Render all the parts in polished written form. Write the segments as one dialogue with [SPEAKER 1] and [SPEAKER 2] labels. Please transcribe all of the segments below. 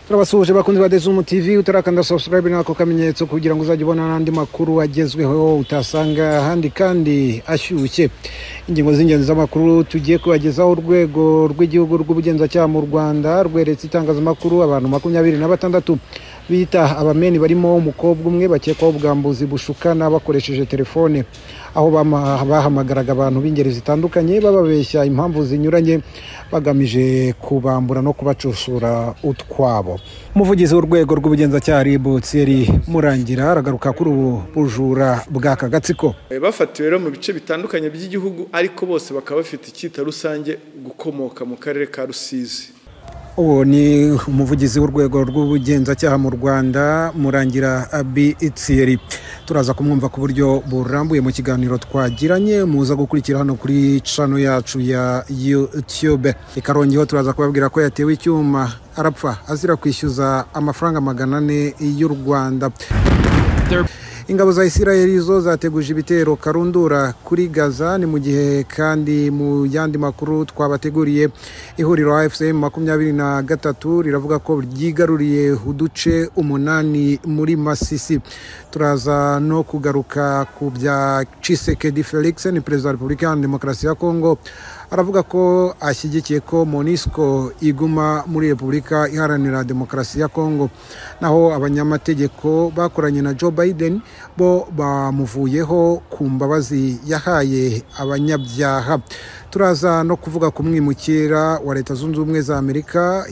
[SPEAKER 1] Turabasuhuje bakunzi ba Dezumu TV. Utarakanda subscribe nako kamenyetso kugira ngo uzajye ubona n'andi makuru agezweho utasanga ahandi kandi ashyushye. Ingingo z'ingenzi z'amakuru tugiye kubagezaho: urwego rw'igihugu rw'ubugenzacyaha mu Rwanda rweretse itangazamakuru abantu 26 bita abameni, barimo umukobwa umwe bakekwaho ubwambuzi bushukana bakoresheje telefone, aho bahamagaraga abantu b'ingeri zitandukanye bababeshya impamvu zinyuranye bagamije kubambura no kubacushura utwabo. Umuvugizi w'urwego rw'ubugenzacyaha RIB Thierry Murangira aragaruka kuri ubu bujura bw'aka gatsiko.
[SPEAKER 2] Bafatiwe rero mu bice bitandukanye by'igihugu, ariko bose bakaba bafite icyita rusange gukomoka mu karere ka Rusizi.
[SPEAKER 1] Uwo ni umuvugizi w'urwego rw'ubugenzacyaha mu Rwanda, Murangira Abi Thierry. Turaza kumwumva ku buryo burambuye mu kiganiro twagiranye, muza gukurikira hano kuri channel yacu ya YouTube. Ikarongeho turaza kubabwira ko yatewe icyuma arapfa azira kwishyuza amafaranga 400 y'u Rwanda. Ingabo za Israel zo zateguje ibitero karundura kuri Gaza. Ni mu gihe kandi mu yandi makuru twabateguriye, ihuriro AFC 23 riravuga ko ryigaruriye uduce 8 muri Masisi. Turaza no kugaruka ku bya Tshisekedi Felix, ni perezida wa Repubulika ya Demokarasi ya Kongo, aravuga ko ashyigikiye ko MONUSCO iguma muri Repubulika Iharanira Demokarasi ya Kongo. Naho abanyamategeko bakoranye na Joe Biden bo bamuvuyeho ku mbabazi yahaye abanyabyaha. Turaza no kuvuga ku mwimukira wa Leta Zunze Ubumwe za Amerika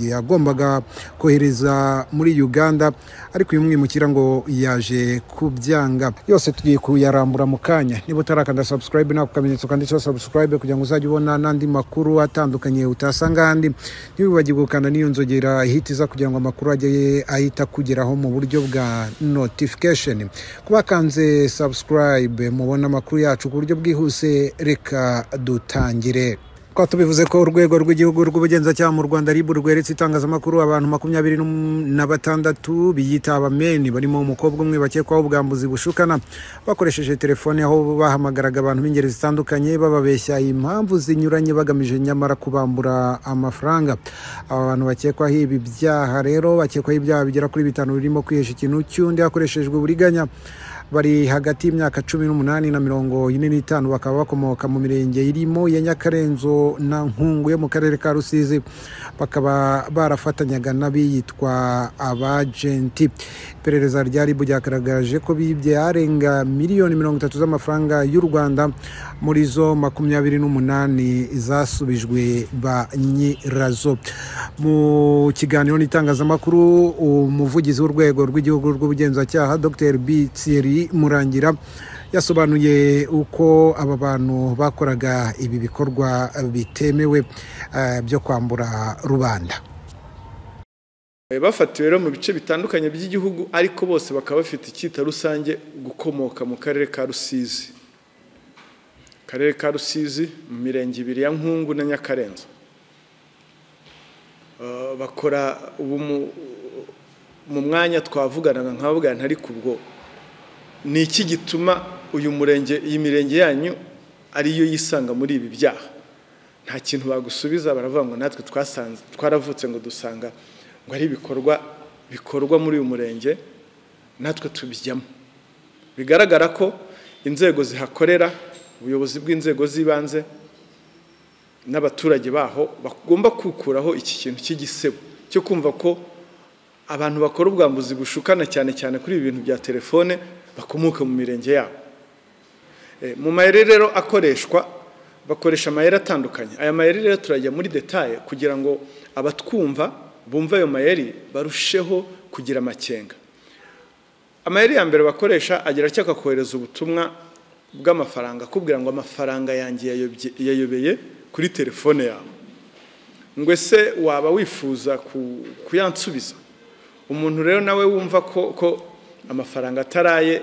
[SPEAKER 1] yagombaga kohereza muri Uganda, ariko uyu mwimukira ngo yaje kubyanga. Yose tugiye kuyarambura mu kanya. Niba utarakanda subscribe nako kamenyetso kanditseho subscribe kugira ngo uzajye ubona n'andi makuru atandukanye utasanga ahandi. Ntiwibagirwe gukanda n'iyo nzogera ihita kugira ngo amakuru ajye ahita kugeraho mu buryo bwa notification. Kubakanze subscribe mubona amakuru yacu ku buryo bwihuse. Reka dutangire. Kwa tubivuze ko urwego rw'igihugu rw'ubugenzacyaha mu Rwanda RIB rweretse itangazamakuru abantu 26 biyita abameni, barimo umukobwa umwe bakekwaho ubwambuzi bushukana bakoresheje telefone, aho bahamagaraga abantu b'ingeri zitandukanye bababeshya impamvu zinyuranye bagamije nyamara kubambura amafaranga. Aba bantu bakekwaho ibi byaha rero bakekwaho ibyaha bigera kuri 5 birimo kwihesha ikintu cy'undi hakoreshejwe uburiganya. Bari hagati y'imyaka 18 na 45, bakaba bakomoka mu mirenge irimo ya Nyakarenzo na Nkungu yo mu karere ka Rusizi, bakaba barafatanyaga n'abiyitwa abagenti. Iperereza rya RIB ryagaragaje ko bibye arenga miliyoni 30 z'amafaranga y'u Rwanda, muri zo 28 zasubijwe ba nyirazo. Mu kiganiro n'itangazamakuru, umuvugizi w'urwego rw'igihugu rw'ubugenzacyaha Dr. B Thierry Murangira yasobanuye uko aba bantu bakoraga ibi bikorwa bitemewe byo kwambura rubanda.
[SPEAKER 2] Bafatiwe rero mu bice bitandukanye by'igihugu, ariko bose bakaba bafite icyita rusange gukomoka mu karere ka Rusizi. Karere ka Rusizi mu mirenge ibiri ya Nkungu na Nyakarenzo. Bakora ubu mu mwanya twavuganaga nkababwira ariko ubwo ni iki gituma uyu murenge, iyi mirenge yanyu ariyo yisanga muri ibi byaha? Nta kintu bagusubiza, baravuga ngo natwe twasanze twaravutse ngo dusanga ngo ari ibikorwa bikorwa muri uyu murenge natwe tubijyamo. Bigaragara ko inzego zihakorera, ubuyobozi bw'inzego z'ibanze n'abaturage baho bagomba kukuraho iki kintu cy'igisebo cyo kumva ko abantu bakora ubwambuzi bushukana cyane cyane kuri ibi bintu bya telefone bakomoka mu mirenge yabo. Mu mayeri rero akoreshwa, bakoresha amayeri atandukanye. Aya mayeri rero turajya muri detail kugira ngo abatwumva bumve ayo mayeri barusheho kugira amakenga. Amayeri ya mbere bakoresha agira cyaka kohereza ubutumwa bw'amafaranga akubwira ngo amafaranga yanjye yayobeye kuri telefone yawe, ngo ese waba wifuza kuyansubiza? Umuntu rero nawe wumva ko amafaranga ataraye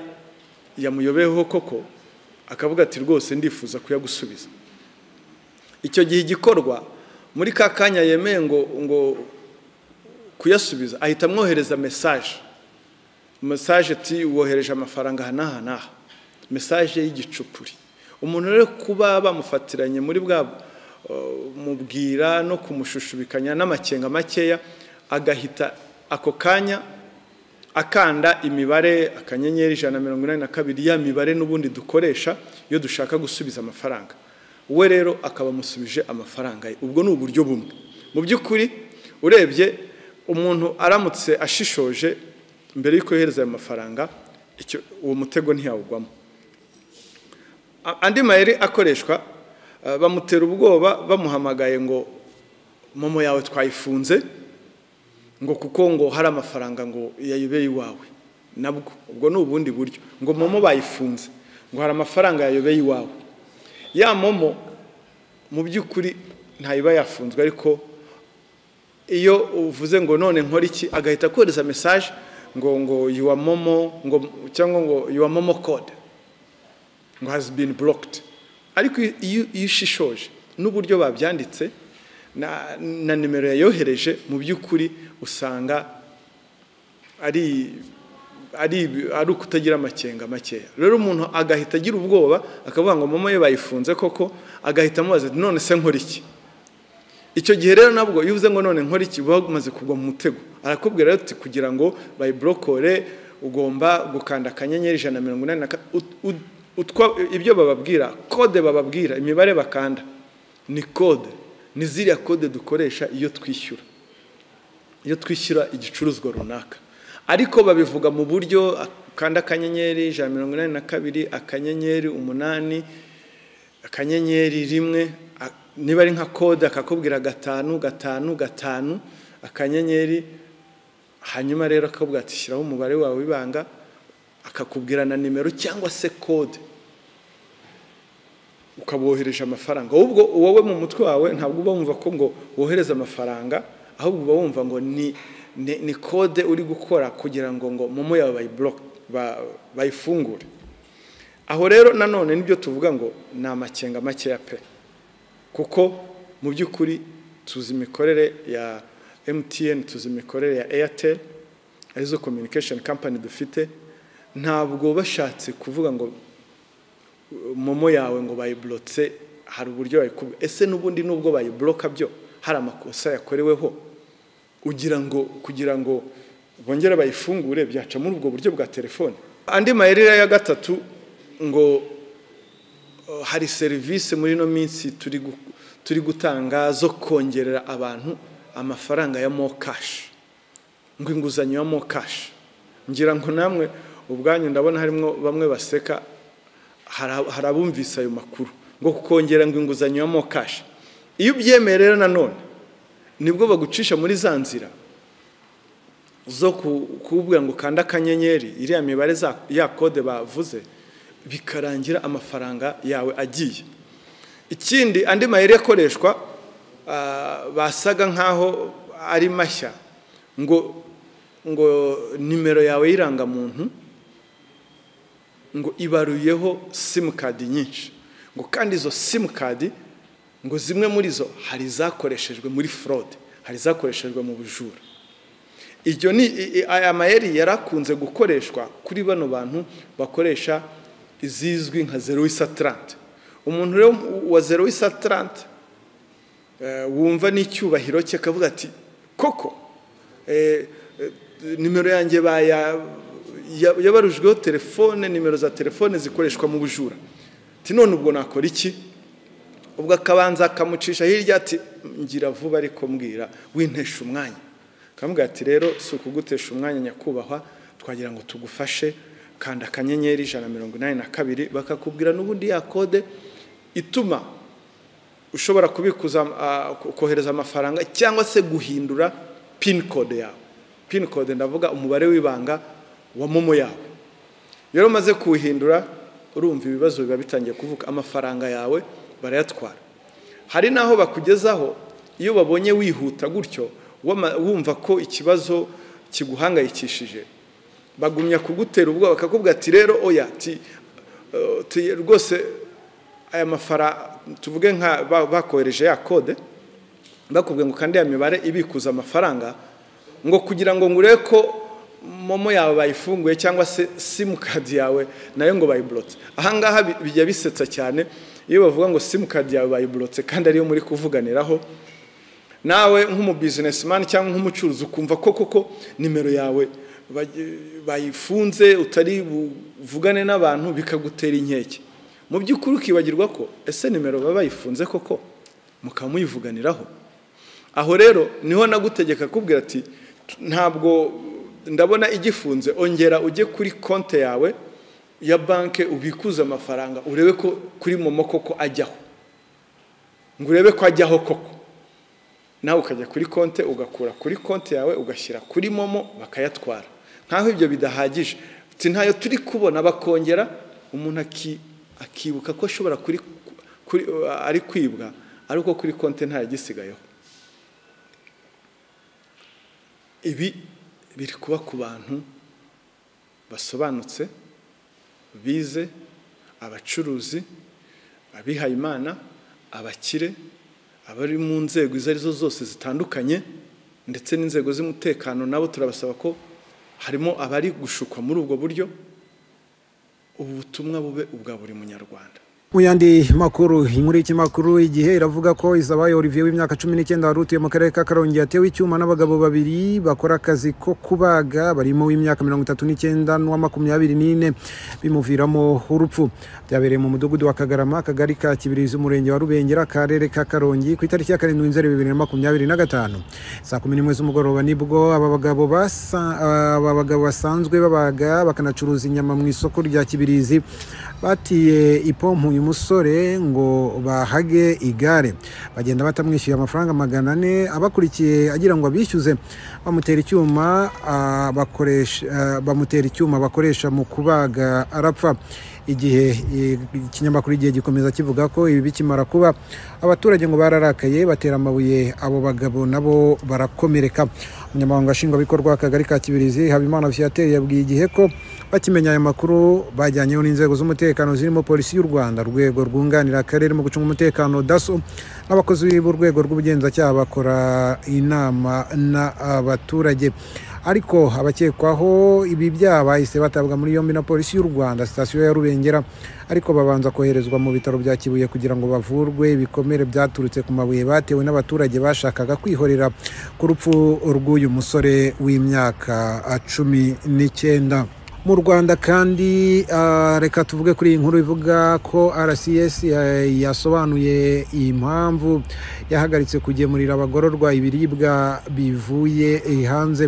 [SPEAKER 2] yamuyobeyeho koko, akavuga ati rwose ndifuza kuyagusubiza. Icyo gihe igikorwa muri ka kanya yemeye ngo kuyasubiza, ahita amwohereza message ati wohereje amafaranga aha n'aha n'aha, message y'igicupuri. Umuntu rero kuba bamufatiranye muri bwa mubwira no kumushushubikanya n'amakenga makeya, agahita ako kanya akanda imibare *182 ya mibare n'ubundi dukoresha iyo dushaka gusubiza amafaranga. We rero akaba amusubije amafaranga ye. Ubwo ni uburyo bumwe. Mu by'ukuri urebye umuntu aramutse ashishoje mbere yuko yohereza ayo mafaranga, uwo mutego ntiyawugwamo. Andi mayeri akoreshwa, bamutera ubwoba bamuhamagaye ngo momo yawe twayifunze, ngo kuko ngo hari amafaranga ngo yayobeye iwawe. Nabwo ubwo ni ubundi buryo, ngo momo bayifunze ngo hari amafaranga yayobeye iwawe. Ya momo mu by'ukuri ntayiba yafunzwe, ariko iyo uvuze ngo none nkora iki, agahita kohereza message ngo your momo, ngo cyangwa ngo your momo code ngo has been blocked. Ariko iyo ushishoje n'uburyo babyanditse na nimero yayohereje, mu by'ukuri usanga ari ukutagira amakenga makeya. Rero umuntu agahita agira ubwoba akavuga ngo momo ye bayifunze koko, agahita amubaza none se nkora iki. Icyo gihe rero nabwo iyo uvuze ngo none nkora iki, uba umaze kugwa mu mutego. Arakubwira ati kugira ngo bayiblokore ugomba gukanda *182, ibyo bababwira, kode bababwira, imibare bakanda ni kode, ni ziriya kode dukoresha iyo twishyura igicuruzwa runaka. Ariko babivuga mu buryo kanda *182 *8 *1, niba ari nka kode akakubwira 5 5 5 akanyenyeri, hanyuma rero akakubwira ati shyiraho umubare wawe w'ibanga, akakubwira na nimero cyangwa se kode, ukabohereje amafaranga. Ubwo wowe mu mutwe wawe ntabwo uba wumva ko ngo wohereza amafaranga, ahubwo uba wumva ngo ni kode uri gukora kugira ngo momo yawe bayiblock, bayifungure. Aho rero nanone nibyo tuvuga ngo ni amakenga makeya pe, kuko mu by'ukuri tuzi imikorere ya MTN, tuzi imikorere ya Airtel, arizo communication company dufite. Ntabwo bashatse kuvuga ngo momo yawe ngo bayiblotse, hari uburyo bayikubwa. Ese n'ubundi nubwo bayibloka byo hari amakosa yakoreweho, ugira ngo kugira ngo bongere bayifungure byaca muri ubwo buryo bwa telefone. Andi mayeri ya gatatu, ngo hari service muri no minsi turi gutanga zo kongerera abantu amafaranga ya mo cash, ngo inguzanyo ya mo cash. Ngira ngo namwe ubwanyu ndabona harimo bamwe baseka, harabumvise ayo makuru ngo kongera ngo inguzanyo ya mo cash. Iyo ubyemerera nanone nibwo bagucisha muri za nzira zo kubwira ngo kanda akanyenyeri, iriya mibare ya kode bavuze, bikarangira amafaranga yawe agiye. Ikindi andi mayeri akoreshwa basaga nkaho ari mashya, ngo nimero yawe y'irangamuntu ngo ibaruyeho simukadi nyinshi, ngo kandi izo simukadi ngo zimwe muri zo hari zakoreshejwe muri fraud, hari zakoreshejwe mu bujura. Iryo ni aya mayeri yarakunze gukoreshwa kuri bano bantu bakoresha izizwi nka 0830. Umuntu rero wa 0830 wumva n'icyubahiro cye akavuga ati koko nimero yanjye yabarujweho telefone, nimero za telefone zikoreshwa mu bujura, ati none ubwo nakora iki? Ubwo akabanza akamucisha hirya ati ngira vuba ariko mbwira wintesha umwanya. Akamubwira ati rero si ukugutesha umwanya nyakubahwa, twagira ngo tugufashe, kanda *182, bakakubwira n'ubundi ya kode ituma ushobora kubikuza, kohereza amafaranga cyangwa se guhindura pin code yawe. Pin code ndavuga umubare w'ibanga wa momo yawe. Rero umaze kuwuhindura urumva ibibazo biba bitangiye kuvuka, amafaranga yawe barayatwara. Hari naho bakugezaho iyo babonye wihuta gutyo, wumva ko ikibazo kiguhangayikishije, bagumya kugutera ubwoba bakakubwira ati rero oya, rwose aya mafara tuvuge nka bakohereje ya kode, bakubwiye ngo kandi ya mibare ibikuza amafaranga, ngo kugira ngo ngure ko momo yawe bayifunguye cyangwa se simukadi yawe nayo ngo bayiblotse. Ahangaha bijya bisetsa cyane iyo bavuga ngo simukadi yawe bayiblotse kandi ariyo muri kuvuganiraho. Nawe nk'umu businessman cyangwa nk'umucuruzi ukumva ko koko nimero yawe bayifunze, utari buvugane n'abantu, bikagutera inkeke. Mu by'ukuri ukibagirwa ko ese nimero baba bayifunze koko mukaba muyivuganiraho. Aho rero niho nagutegeka kubwira ati ntabwo ndabona igifunze, ongera ujye kuri konti yawe ya banki ubikuze amafaranga, urebe ko kuri momo koko ajyaho, ngo urebe ko ajyaho koko. Nawe ukajya kuri konti ugakura kuri konti yawe ugashyira kuri momo bakayatwara. Nkaho ibyo bidahagije, uti ntayo turi kubona, bakongera umuntu akibuka ko ashobora kuri ari kwibwa, ariko kuri konti ntayagisigayeho. Ibi biri kuba ku bantu basobanutse, bize, abacuruzi, abihayimana, abakire, abari mu nzego izo arizo zose zitandukanye, ndetse n'inzego z'umutekano nabo turabasaba ko harimo abari gushukwa muri ubwo buryo. Ubu butumwa bube ubwa buri munyarwanda.
[SPEAKER 1] Mu yandi makuru, inkuru y'ikinyamakuru Igihe iravuga ko Izabayo Olivier w'imyaka 19 wari utuye mu karere ka Karongi yatewe icyuma n'abagabo babiri bakora akazi ko kubaga, barimo w'imyaka 39 n'uwa 24, bimuviramo urupfu. Byabereye mu mudugudu wa Kagarama, akagari ka Kibirizi, umurenge wa Rubengera, akarere ka Karongi, ku itariki ya 7 Nzeri 2025 saa 11 z'umugoroba. Nibwo aba bagabo basanzwe babaga bakanacuruza inyama mu isoko rya Kibirizi batiye ipompo uyu musore ngo bahage igare, bagenda batamwishyuye amafaranga 400. Abakurikiye agira ngo abishyuze, bamutera icyuma bakoresha mu kubaga arapfa. Igihe ikinyamakuru Igihe gikomeza kivuga ko ibi bikimara kuba abaturage ngo bararakaye, batera amabuye abo bagabo nabo barakomereka. Umunyamabanga nshingwabikorwa akagari ka Kibirizi, Habimana Viateur, yabwiye Igihe ko bakimenya aya makuru bajyanyeho n'inzego z'umutekano zirimo polisi y'u Rwanda, urwego rwunganira akarere mu gucunga umutekano DASSO, n'abakozi b'urwego rw'ubugenzacyaha bakora inama n'abaturage. Ariko abakekwaho ibi byaha bahise batabwa muri yombi na polisi y'u Rwanda sitasiyo ya Rubengera, ariko babanza koherezwa mu bitaro bya Kibuye kugira ngo bavurwe ibikomere byaturutse ku mabuye batewe n'abaturage bashakaga kwihorera ku rupfu rw'uyu musore w'imyaka 19. Mu Rwanda kandi, reka tuvuge kuri iyi nkuru ivuga ko RCS yasobanuye impamvu yahagaritse kugemurira abagororwa ibiribwa bivuye hanze.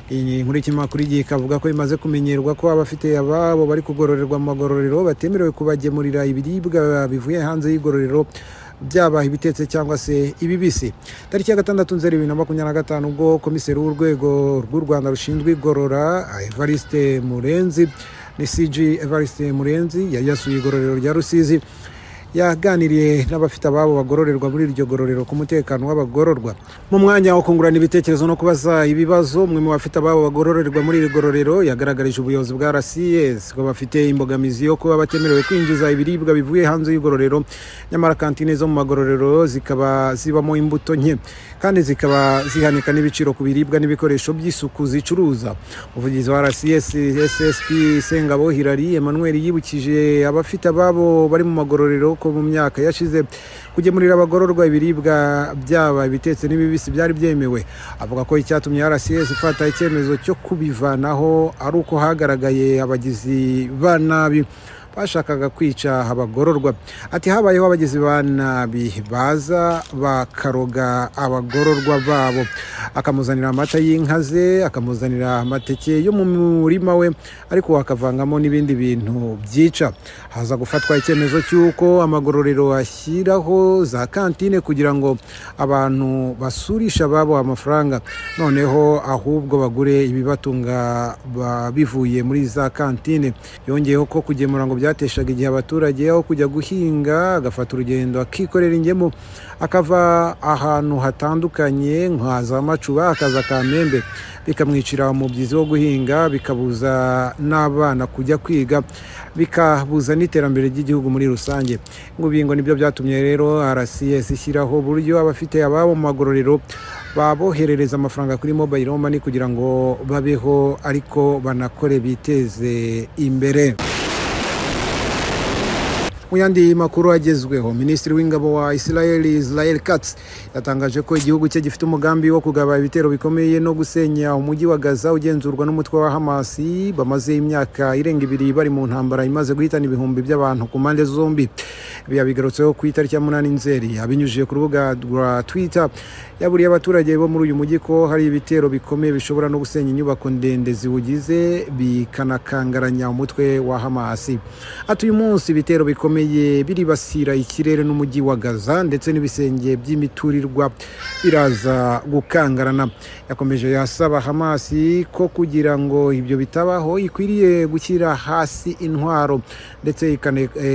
[SPEAKER 1] Iyi nkuru y'ikinyamakuru Igihe ikavuga ko imaze kumenyerwa ko abafite ababo bari kugororerwa mu magororero batemerewe kubagemurira ibiribwa bivuye hanze y'igororero, byaba ibitetse cyangwa se ibibisi. Tariki ya 6 Nzeri 2025 ubwo komiseri w'urwego rw'u Rwanda rushinzwe igorora Evariste Murenzi, ni CG Evariste Murenzi, yari yasuye igororero rya Rusizi, yaganiriye n'abafite ababo bagororerwa muri iryo gororero ku mutekano w'abagororwa. Mu mwanya wo kungurana ibitekerezo no kubaza ibibazo, umwe mu bafite ababo bagororerwa muri iri gororero yagaragarije ubuyobozi bwa RCS ko bafite imbogamizi yo kuba batemerewe kwinjiza ibiribwa bivuye hanze y'igororero, nyamara kantine zo mu magororero zikaba zibamo imbuto nke kandi zikaba zihanika n'ibiciro ku biribwa n'ibikoresho by'isuku zicuruza. Umuvugizi wa RCS SSP Sengabo Hilary Emmanuel yibukije abafite ababo bari mu magororero ko mu myaka yashize kugemurira abagororwa ibiribwa byaba ibitetse n'ibibisi byari byemewe. Avuga ko icyatumye RCS ifata icyemezo cyo kubivanaho ari uko hagaragaye abagizi ba nabi bashakaga kwica abagororwa. Ati habayeho abagizi ba nabi baza bakaroga abagororwa babo, akamuzanira amata y'inka ze, akamuzanira amateke yo mu murima we, ariko akavangamo n'ibindi bintu byica. Haza gufatwa icyemezo cy'uko amagororero ashyiraho za kantine kugira ngo abantu basurisha babo amafaranga, noneho ahubwo bagure ibibatunga bivuye muri za kantine. Yongeyeho ko kugemura ngo byateshaga igihe abaturage aho kujya guhinga, agafata urugendo akikorera ingemu, akava ahantu hatandukanye nka za Macuba akaza Kamembe, bikamwicira umubyizi wo guhinga, bikabuza n'abana kujya kwiga, bikabuza n'iterambere ry'igihugu muri rusange. Ngo bingo nibyo byatumye rero RCS ishyiraho uburyo abafite ababo mu magororero baboherereza amafaranga kuri mobile money kugira ngo babeho ariko banakore biteze imbere. Mu yandi makuru agezweho, Minisitiri w'Ingabo wa Israel Israel Katz yatangaje ko igihugu cye gifite umugambi wo kugaba ibitero bikomeye no gusenya umujyi wa Gaza ugenzurwa n'umutwe wa Hamas bamaze imyaka irenga ibiri bari mu ntambara imaze guhitana ibihumbi by'abantu ku mpande zombi. Yabigarutseho ku itariki ya 8 Nzeri abinyujije ku rubuga rwa Twitter, yaburiye abaturage bo muri uyu mujyi ko hari ibitero bikomeye bishobora no gusenya inyubako ndende ziwugize bikanakangaranya umutwe wa Hamas. Ati uyu munsi ibitero bikomeye biribasira ikirere n'umujyi wa Gaza ndetse n'ibisenge by'imiturirwa biraza gukangarana. Yakomeje yasaba Hamas ko kugira ngo ibyo bitabaho ikwiriye gushyira hasi intwaro ndetse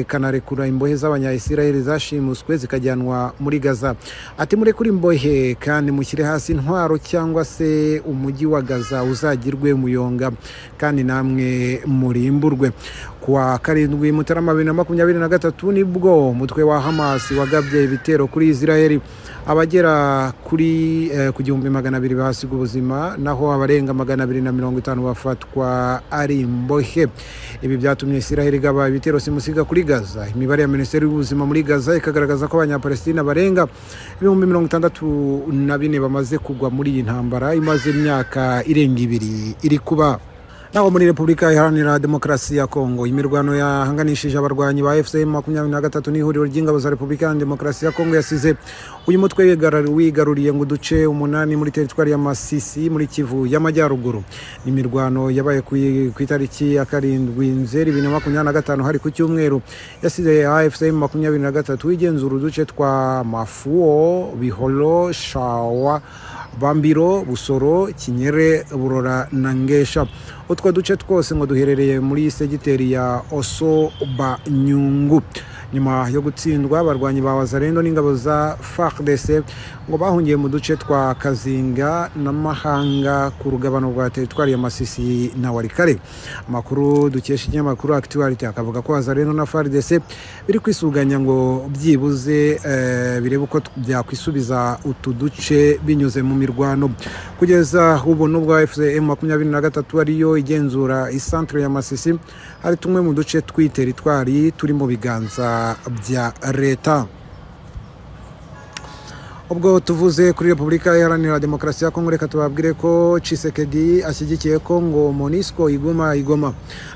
[SPEAKER 1] ikanarekura imbohe z'abanya-Israel zashimuswe zikajyanwa muri Gaza. Ati murekure imbohe kandi mushyire hasi intwaro cyangwa se umujyi wa Gaza uzagirwe muyonga kandi namwe murimburwe. Kuwa 7 Mutarama 2023 nibwo umutwe wa Hamas wagabye ibitero kuri Israel, abagera kuri ku 1200 bahasiga ubuzima naho abarenga 250 bafatwa ari imbohe. Ibi byatumye Israel igaba ibitero simusiga kuri Gaza. Imibare ya Minisiteri y'Ubuzima muri Gaza ikagaragaza ko abanyapalestina barenga 64,000 bamaze kugwa muri iyi ntambara imaze imyaka irenga ibiri iri kuba. Naho muri Repubulika Iharanira Demokarasi ya Kongo, imirwano yahanganishije abarwanyi ba FCM 23 n'ihuriro ry'ingabo za Repubulika Iharanira Demokarasi ya Kongo yasize uyu mutwe wigaruriye ngo uduce 8 muri teritwari ya Masisi muri Kivu y'Amajyaruguru. Imirwano yabaye ku itariki ya 7 Nzeri 2025 hari ku cyumweru, yasize AFCM 23 igenzura uduce twa Mafuo, Biholo, Shawa, Bambiro, Busoro, Kinyere, Burora na Ngesha. Utwo duce twose ngo duherereye muri segiteri ya Oso Banyungu. Nyuma yo gutsindwa, abarwanyi ba Wazalendo n'ingabo za FARDC ngo bahungiye mu duce twa Kazinga na Mahanga ku rugabano rwa teritwari ya Masisi na Walikale. Amakuru dukesha ikinyamakuru Actuality akavuga ko Wazalendo na FARDC biri kwisuganya ngo byibuze birebe uko byakwisubiza utu duce binyuze mu mirwano. Kugeza ubu nubwo FCM 23 ariyo igenzura isantre ya Masisi, hari tumwe mu duce tw'iteritwari turi mu biganza bya leta. Ubwo tuvuze kuri Repubulika Iharanira Demokarasi ya Kongo, reka tubabwire ko Tshisekedi ashyigikiye ko ngo MONUSCO iguma igoma.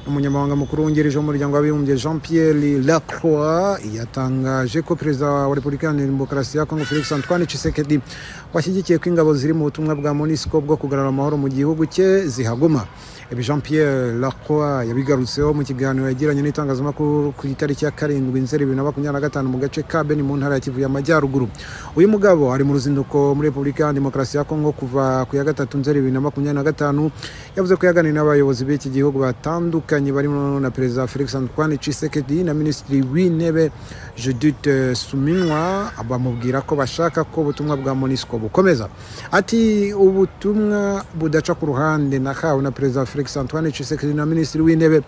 [SPEAKER 1] Umunyamabanga mukuru wungirije w'umuryango w'abibumbye Jean Pierre Lacroix yatangaje ko Perezida wa Repubulika Iharanira Demokarasi ya Kongo Felix Antoine Tshisekedi washyigikiye ko ingabo ziri mu butumwa bwa MONUSCO bwo kugarura amahoro mu gihugu cye zihaguma. Ibi Jean Pierre Lacroix yabigarutseho mu kiganiro yagiranye n'itangazamakuru ku itariki ya 7 Nzeri 2025 mu gace ka Beni mu ntara ya Kivu y'Amajyaruguru. Uyu mugabo ari mu ruzinduko muri Repubulika ya Demokarasi ya Kongo kuva ku ya 3 Nzeri 2025, yavuze ko yaganiriye n'abayobozi b'iki gihugu batandukanye barimo na Perezida Felix Antoine Tshisekedi na Minisitiri w'Intebe Judith Suminwa, bamubwira ko bashaka ko ubutumwa bwa MONUSCO bukomeza. Ati ubutumwa budaca ku ruhande nahawe na Perezida Felix Antoine Tshisekedi na Minisitiri w'Intebe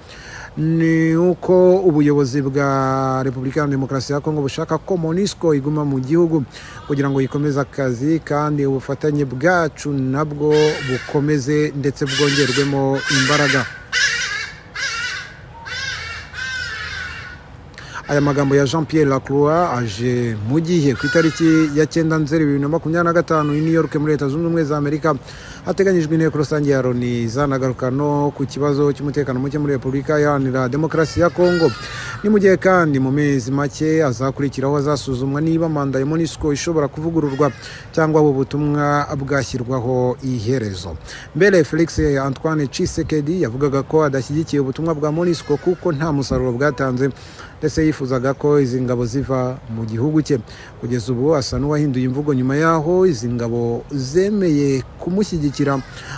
[SPEAKER 1] ni uko ubuyobozi bwa Repubulika ya Demokarasi ya Kongo bushaka ko MONUSCO iguma mu gihugu kugira ngo ikomeze akazi kandi ubufatanye bwacu nabwo bukomeze ndetse bwongerwemo imbaraga. Aya magambo ya Jean Pierre Lacroix aje mu gihe ku itariki ya 9 Nzeri 2025 i New York muri Leta Zunze Ubumwe za Amerika hateganyijwe inteko rusange ya Loni izanagaruka no ku kibazo cy'umutekano muke muri Repubulika Iharanira Demokarasi ya Kongo. Ni mu gihe kandi mu mezi make azakurikiraho azasuzumwa niba manda ya MONUSCO ishobora kuvugururwa cyangwa ubu butumwa bwashyirwaho iherezo. Mbere Felix Antoine Tshisekedi yavugaga ko adashyigikiye ubutumwa bwa MONUSCO kuko nta musaruro bwatanze, ndetse yifuzaga ko izi ngabo ziva mu gihugu cye. Kugeza ubu asa n'uwahinduye imvugo nyuma yaho izi ngabo zemeye kumushyigikira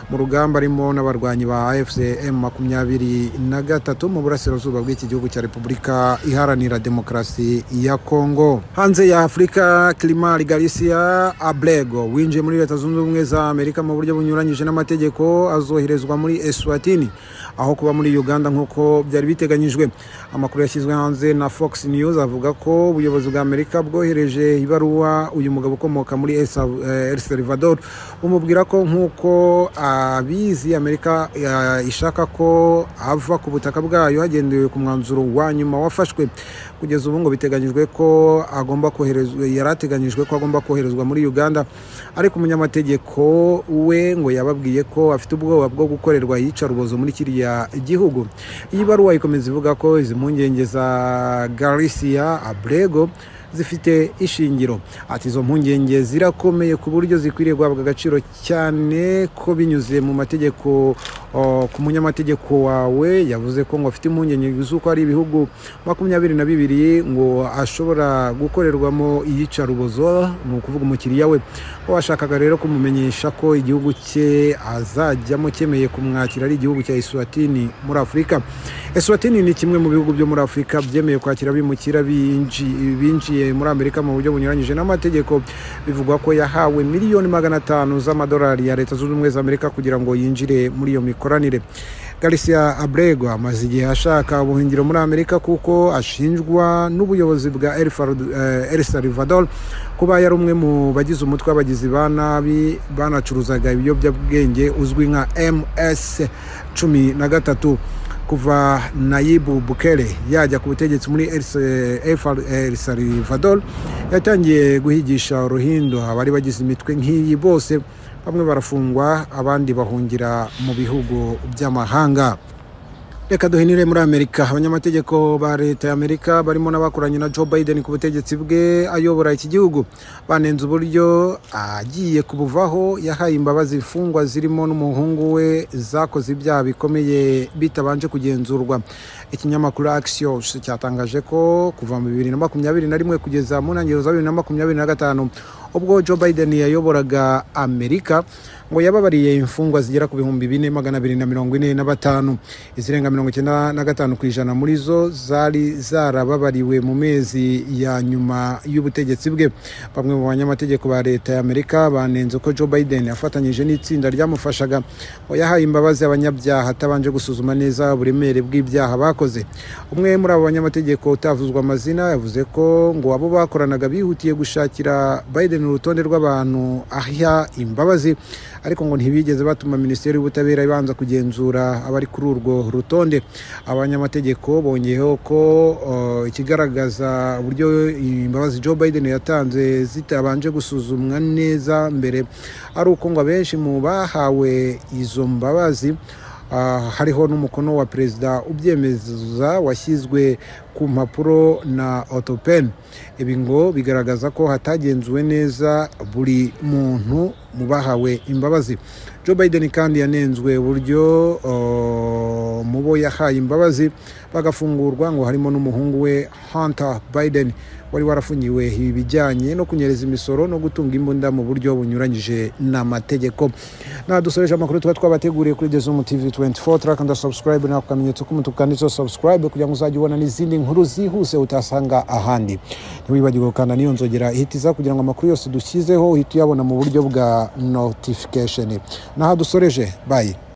[SPEAKER 1] mu rugamba arimo n'abarwanyi ba AFC M23 mu burasirazuba bw'iki gihugu cya Repubulika Iharanira Demokarasi ya Kongo. Hanze ya Afurika, Climar Garcia Abrego winjiye muri Leta Zunze Ubumwe za Amerika mu buryo bunyuranyije n'amategeko azoherezwa muri Eswatini aho kuba muri Uganda nk'uko byari biteganyijwe. Amakuru yashyizwe hanze yakoze na Fox News avuga ko ubuyobozi bwa Amerika bwohereje ibaruwa uyu mugabo ukomoka muri El Salvador, bumubwira ko nk'uko abizi Amerika ishaka ko ava ku butaka bwayo hagendewe ku mwanzuro wa nyuma wafashwe. Kugeza ubu ngo biteganyijwe ko agomba koherezwa, yarateganyijwe ko agomba koherezwa muri Uganda, ariko umunyamategeko we ngo yababwiye ko afite ubwoba bwo gukorerwa iyicarubozo muri kiriya gihugu. Iyi baruwa ikomeza ivuga ko izi mpungenge za Garcia Abrego zifite ishingiro. Ati izo mpungenge zirakomeye ku buryo zikwiriye guhabwa agaciro cyane ko binyuze mu mategeko. Ku munyamategeko wawe yavuze ko ngo afite impungenge z'uko ari ibihugu 22 ngo ashobora gukorerwamo iyicarubozo, ni ukuvuga umukiriya we. Ko washakaga rero kumumenyesha ko igihugu cye azajyamo cyemeye kumwakira ari igihugu cya Eswatini muri Afurika. Eswatini ni kimwe mu bihugu byo muri Afurika byemeye kwakira abimukira binjiye muri Amerika mu buryo bunyuranyije n'amategeko. Bivugwa ko yahawe 500,000,000 z'amadolari ya Leta Zunze Ubumwe za Amerika kugira ngo yinjire muri iyo mikoranire. Garcia Abrego amaze igihe ashaka ubuhungiro muri Amerika kuko ashinjwa n'ubuyobozi bwa El Salvador kuba yari umwe mu bagize umutwe w'abagizi ba nabi banacuruzaga ibiyobyabwenge uzwi nka MS 13. Kuva Nayib Bukele yajya ku butegetsi muri El Salvador, yatangiye guhigisha uruhindo abari bagize imitwe nk'iyi bose, bamwe barafungwa abandi bahungira mu bihugu by'amahanga. Reka duhinire muri Amerika. Abanyamategeko ba leta ya Amerika barimo n'abakoranye na Joe Biden ku butegetsi bwe ayobora iki gihugu banenze uburyo agiye kubuvaho yahaye imbabazi imfungwa zirimo n'umuhungu we zakoze ibyaha bikomeye bitabanje kugenzurwa. Ikinyamakuru Axios cyatangaje ko kuva mu 2021 kugeza mu ntangiriro za 2025 ubwo Joe Biden yayoboraga Amerika ngo yababariye imfungwa zigera ku 4245, izirenga 95% muri zo zari zarababariwe mu mezi ya nyuma y'ubutegetsi bwe. Bamwe mu banyamategeko ba leta ya Amerika banenze ko Joe Biden yafatanyije n'itsinda ryamufashaga ngo yahaye imbabazi abanyabyaha atabanje gusuzuma neza uburemere bw'ibyaha bakoze. Umwe muri abo banyamategeko utavuzwa amazina yavuze ko ngo abo bakoranaga bihutiye gushakira Biden urutonde rw'abantu aha imbabazi, ariko ngo ntibigeze batuma Minisiteri y'Ubutabera ibanza kugenzura abari kuri urwo rutonde. Abanyamategeko bongeyeho ko ikigaragaza uburyo imbabazi Joe Biden yatanze zitabanje gusuzumwa neza mbere ari uko ngo abenshi mu bahawe izo mbabazi hariho n'umukono wa perezida ubyemeza washyizwe ku mpapuro na autopen. Ibi ngo bigaragaza ko hatagenzuwe neza buri muntu mu bahawe imbabazi. Joe Biden kandi yanenzwe uburyo mu bo yahaye imbabazi bagafungurwa ngo harimo n'umuhungu we Hunter Biden wari warafungiwe ibijyanye no kunyereza imisoro no gutunga imbunda mu buryo bunyuranyije n'amategeko. Nadusoreje amakuru tuba twabateguriye kuri The Zoom TV 24. Turakanda subscribe na akamenyetso k'umutuku kanditseho subscribe kugira ngo uzajye ubona n'izindi nkuru zihuse utasanga ahandi. Ntiwibagirwe gukanda n'iyo nzogera ihitiza kugira ngo amakuru yose dushyizeho uhite uyabona mu buryo bwa notification. Naha dusoreje, bye.